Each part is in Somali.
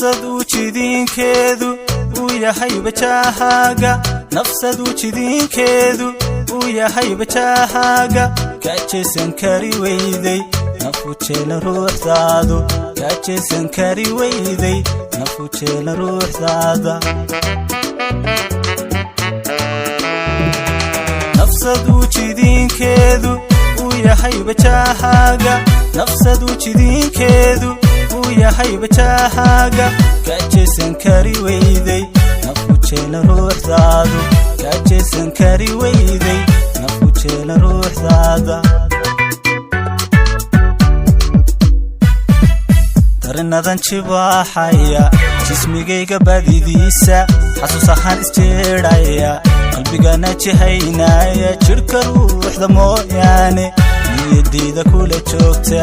Nafsad ujidiinkeedu uu yahay bajahaaga, nafsad ujidiinkeedu uu yahay bajahaaga, kajeesan kari weyday nafu jeela ruuxdaadu, kajeesan kari weyday nafu jeela ruuxdaada. Nafsad ujidiinkeedu uu yahay bajahaaga, nafsad ujidiinkeedu uu yahay bajahaaga, kajeesan kari weyday nafu jeela ruuxdaadu, kajeesan kari weyday nafu jeela ruuxdaada. Darinadan jibaaxaya jismigayga badidiisa, xasuus ahaan isjeedhaya, qalbigana jihaynaya, jidhka ruuxda mooyaane niyadayda kula joogta.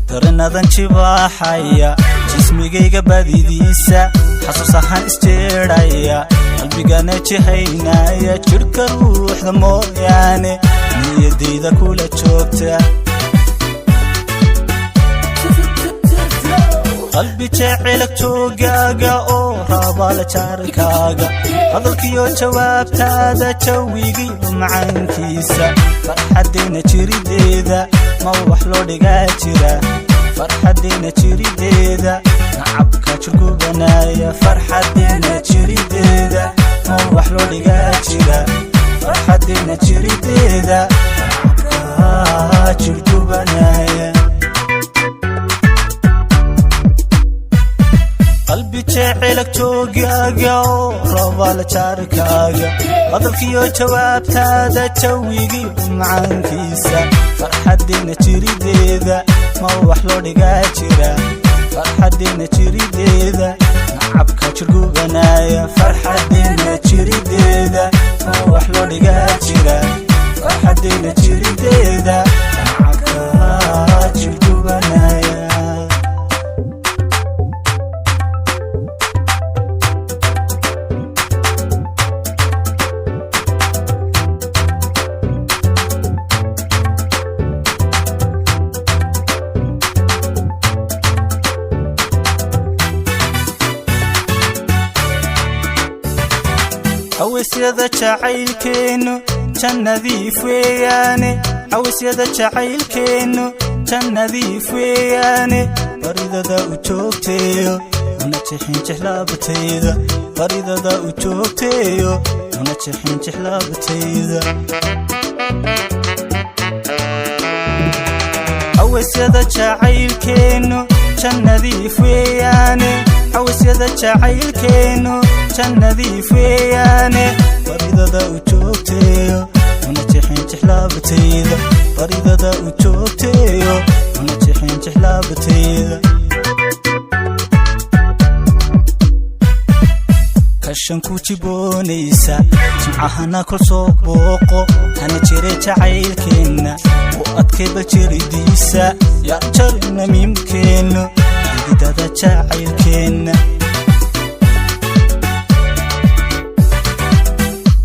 Darinadan jibaaxaya jismigayga badidiisa, xasuus ahaan isjeedhaya, qalbigana jihaynaya, jidhka ruuxda mooyaane niyadayda kula joogta. Qalbi jecelag joogaaga oo raabala jaarkaaga, hadalkiyo jawaabtaada, jawigii macaankiisa, farxaddeena jirideeda ma wax loo dhigaa jira? Farxaddeena jirideeda nacabka jirgubanaya, farxaddeena jirideeda ma wax loo dhigaa jira? Farxaddeena jirideeda nacabka jirgubanaya. Qalbi jecelag joogaaga oo rabaala jaarkaaga, hadalkiyo jawaabtaada, jawigii macaankiisa, farxaddeena jirideeda ma wax loo dhigaa jira? Farxaddeena jirideeda nacabka jirgubanaya, farxaddeena jirideeda ma wax loo dhigaa jira? Farxaddeena jirideeda nacabka jirgubanaya. Cawisyada jacaylkeennu jannadiif weeyaane, cawisyada jacaylkeennu jannadiif weeyaane, baridada u joogteeyo una jixin jixlaabatayda, baridada u joogteeyo una jixin jixlaabatayda. Cawisyada jacaylkeennu jannadiif weeyaane, cawisyada jacaylkeennu jannadiif weeyaane, baridada u joogteeyo una jixin jixlaabatayda, baridada u joogteeyo una jixin jixlaabatayda. Kashan ku jiboonaysa jimcahana kol soo booqo, hana jire jacaylkeenna u adkay bal jiridiisa, yaa jarina miimkeennu xididada jacaylkeenna.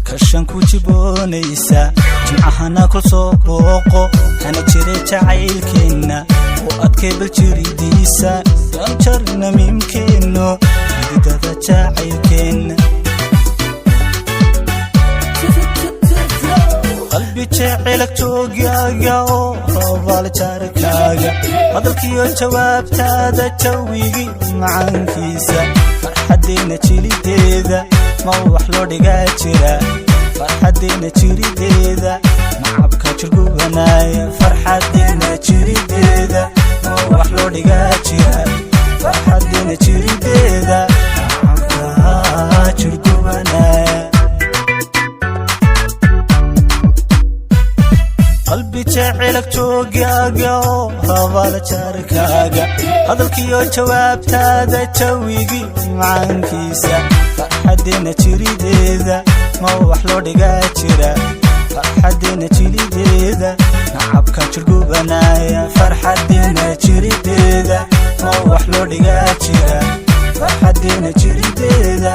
Kashan ku jiboonaysa jimcahana kol soo booqo, hana jire jacaylkeenna u adkay bal jiridiisa, yaa jarina miimkeennu xididada jacaylkeenna. Qalbi jecelag joogaaga oo rabaal jaarkaaga, hadalkiyo jawaabtaada, jawigii macaankiisa, farxaddeena jirideeda ma wax loo dhigaa jira? Farxaddeena jirideeda nacabka jirgubanaya, farxaddeena jirideeda ma wax loo dhigaa jira? Farxaddeena jirideeda nacabka jirgubanaya. Qalbi jecelag joogaaga oo rabaala jaarkaaga, hadalkiyo jawaabtaada, jawigii macaankiisa, farxaddeena jirideeda ma wax loo dhigaa jira? Farxaddeena jirideeda nacabka jirgubanaya, farxaddeena jirideeda ma wax loo dhigaa jira? Farxaddeena jirideeda.